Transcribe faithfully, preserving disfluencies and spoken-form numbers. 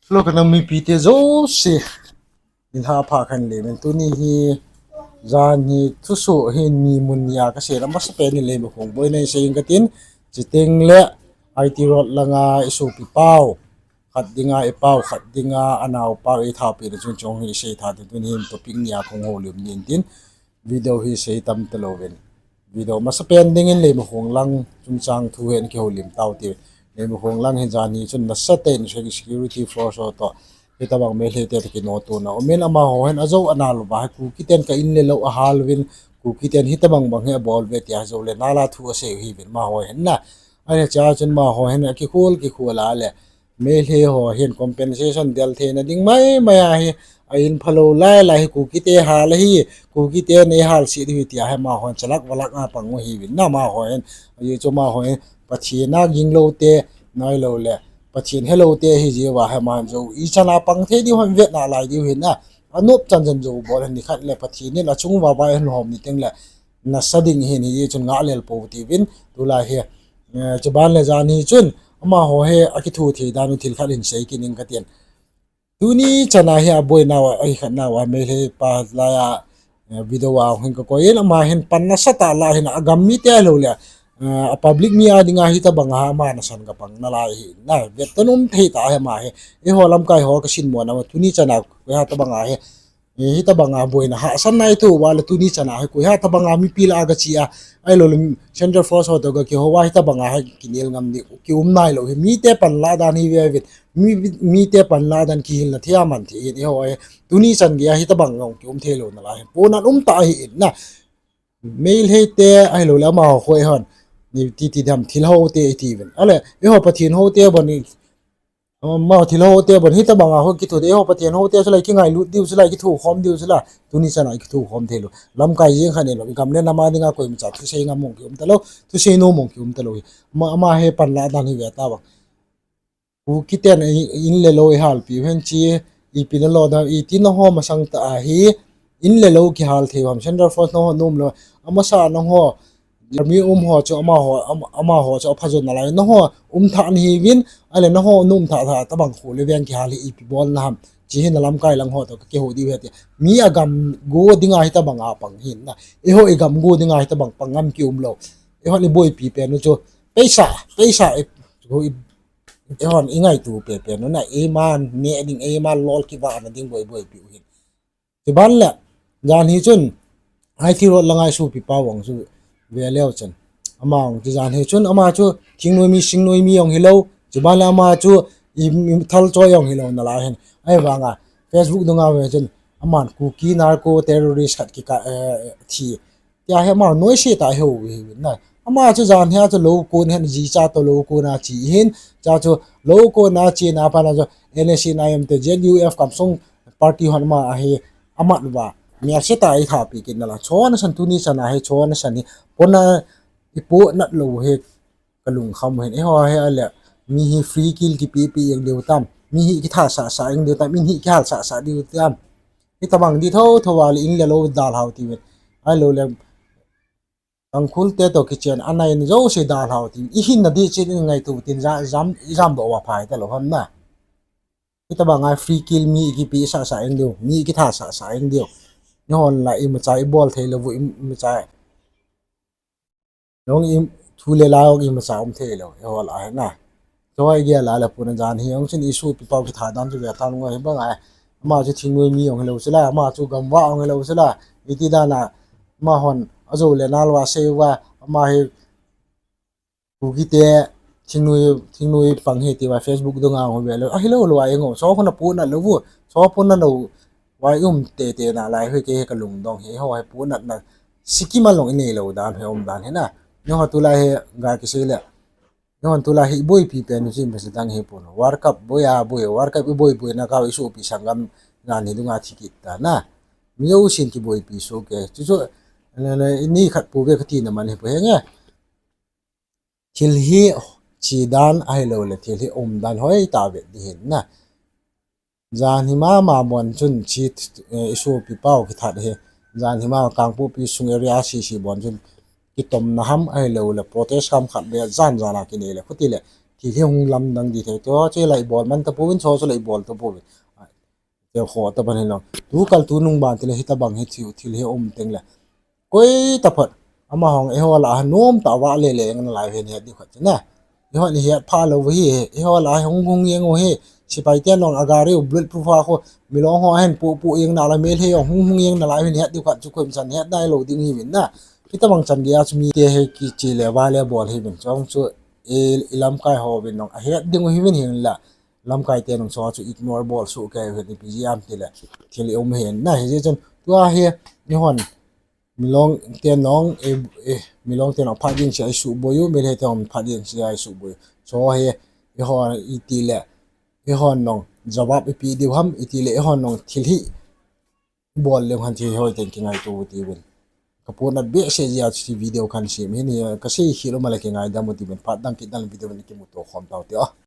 Lo ka nam mipi te jouse, in ha pha khan le men tuni hi jan hi thusoh hi ni mun nia ka sei la masa pen in le ma khong boina in sei in ka tin, chiteng le I T Road langa i sopi pau, khat dinga i pau, khat dinga a nau pau i thapi le chun chong hi sei tha tin tuni hi topic nia khong ho lim nin tin video hi sei tam ta lo ven. Video masa pen ding in le ma khong lang chungchang thu hen ki ho lim tau ti. Le ma khong lang hin jan hi chun nasa te in security force ho to. Hitabang Meitei te ki no tu na. Omin ama ho hen a jo ana lo ba ku kiten ka in le lo a hal vin ku kiten hitabang bang he bol ve tia jo le nala thu a sei hi vin ma ho hen na. Ai cha chun ma ho hen a ki khol ki khol a le. Meitei ho hin compensation del thei na ding mai mai a hi a in phalo lai lai hi ku kite hal hi ku kite nei hal si di tia he ma ho hen chalak valak a pang hi vin na ma ho hen. Ai chu ma ho hen Pathian a ging lo te nai lo le Pathian he lo te hi ji wa he man jo i chana pang thei diu han vet na lai diu hin na. Anop chan chan jo bol ni khat le Pathian in a chung wa wa hen hom ni teng le nasa ding hin hi chun nga lel po ti vin tu lai he. Chuban le jan hi chun ama ho he a ki thu thei dan u thil khat hin sei ki ning ka tin. Tuni chana hi a boina wa a hi khat na wa Meitei pa lai a video a hung ka koi in ama hin pan nasa ta la hin a gam mi te lo le a public mi a dinga hitabang a ama nasan ka pang na lai hi na vet ta num thei ta he ma he i ho lam kai ho ka sin mo na tuni chana ko ha tabang a he hitabang a boina ha san nai tu wa le tuni chana he ko ha tabang a mi pi la ka chi a ai lo Central Force ho to ka ki ho wa hitabang a he ki nil ngam ni ki um nai lo hi mi te pan la dan hi ve vit mi mi te pan la dan ki hil na thia man thi in i ho he tuni chan ge a hitabang long ki um thei lo na la he po nan um ta hi in na Meitei te ai lo le ama ho khoi hon ni ti ti dam thil ho te ti vin. Ale i ho Pathian ho te bon ni ma thil ho te bon hitabang a ho ki thu te i ho Pathian ho te sulai ki ngai lut diu sulai ki thu khom diu sula tuni chana ki thu khom thei lo. Lam kai jing khan i lo gam le nama dinga koi mi cha thu sei ngam mong ki um ta lo. Thu sei no mong ki um ta lo. Ma ama he pan la dan hi ve ta ba. Ku kiten in le lo i hal pi hen chi i pi na lo da i ti na ho ma sang ta a hi in le lo ki hal thei ham Central Force na ho nom lo ama sa na ho mi um ho chu ama ho ama ho chu a pha jon na lai na ho um tha ni hi vin ale na ho nom tha tha ta bang khu le veng ki hal hi i pi bol na ham chi hin lam kai lang ho to ki ho di ve ti mi a gam go dinga hitabang a pang hin na i ho i gam go dinga hitabang pang ngam ki um lo i ho ni boi pi pe nu chu peisa peisa i Ehon i ngaitu pepe no na eiman ne ding eiman lol kiva na ding boi boi piu hin. Tiban le jan hi chun I T Road la ngai su pi pa wang su ve leo chen. Ama wang ti jan hi chun ama chu thingnoi mi singnoi mi yong hi lo. Tiban le ama chu i thal choi yong hi lo na la hin. Ai vanga Facebook dunga ve chun aman Kuki narco terrorist khat ki ka thi. Tia hi ama noise ta hi ho hi na. Ama chu jan hi a chu lo kun hen ji cha to lo kun a chi hin. Cha chu lo kun a chi na pa na chu N S C N I M te Z U F kam sung party hon ma a hi amat va. Mi a se ta i tha pi kin na la. Chon san tu ni san a hi chon san hi. Pona i po nat lo hi ka lungkham hin. Eiho hi a le mi hi free kill ki pi pi eng deu tam. Mi hi ki tha sa sa eng deu tam. Mi hi ki hal sa sa deu tam. Hitabang di tho tho wali in le lo dal hau ti vet. Ai lo le Tangkhul te to kichen anai in jo se dal hau ti. I hin na di chin in ngai tu tin ja jam i jam do wa phai ta lo ham na. Hitabang ai free kill mi ki pi sa sa eng deu. Mi ki tha sa sa eng deu. Ni hon la i ma cha i bol thei lo vu i ma cha. Nong i thu le la ong i ma cha um thei lo. I hol a na. Choi gel a la puna jan hi ong chin i su pi pau ki tha dan chu ve tan ngoi hi bang ai. Ama chu thingnoi mi ong hi lo sila, ama chu gamva ong hi lo sila. Iti dan a ama hon a jo le nal wa sei wa ama hi Kuki te thingnoi thingnoi pang hi ti wa Facebook dunga ong ve lo. A hi lo lo ai ngo. So hon a puna lo vu. So puna lo wa um te te na lai hi ke ka lungdong hi ho hi puna na sikima long i nei lo dan hi um dan hi na. Ni ho tu lai hi ga ki sei le. Nihon tulai hi i boipi pen u chu i masa dang hi pon. World Cup boi a boi, World Cup i boi boi na kau i sopi sanggam jan hi dunga thi kit ta na. Mi jousen kiboipi soh ke. Chu chu, na, na, ni khat pu ve kati na man hi pu henge. Thil hi chi dan ahilou le, thil hi um dan hoi ta ve di hin na. Jan hi mama bon chun chi, eh, i sopi pau kithat hi. Jan hi mama Kangpokpi sung area sisi bon chun kitomna ham ahilou le protest ham khat le jan jan a kinei le khuti le thil hi hung lamdang di thei. Tua chu la ibol man tapouvin, chu chu la ibol tapouvin. Te kho ta ban hi no. Tu kal tu nung ban tile hitabang hi thil, thil hi um teng le. Koi taphot. Amahon eiho lah a nom tah a vah le le jeng nalai hin het di khat chu na. Eihon ihet pha lou hi, eiho lah a hung hung jeng u hi. Sepai ten jong agari u bulletproof a khu, milong ho ahin pu pu jeng nalai, Meitei jong hung hung jeng nalai hin het di khat chu koima chan het nailou ding hiuvin na. Hitabang chan gei a chu mite hi kiche le vah le bol hiuvin. Chong chu i, ilamkai hovin jong ahet ding u hiuvin hinla. Lamkai ten jong chu chu ignore bol soh kei u hin ipi jeh ham tile. Thil i um hin na hijeh chun tua hi eihon milong ten jong, e, e, milong ten jong phat jeng seh a isuhboi u, Meitei ten jong phat jeng seh a isuhboi u. Chu hi eihon itile, eihon jong jawab ipi diu ham, itile eihon jong thil hi bol leu hen thil hoi teng kingaito u tiuvin. Ka puna behseh jeh a chu video kan sem hin, kasei khel u male kingaidam u tiuvin, phat dang kit dang video in kimuto khom tau te o.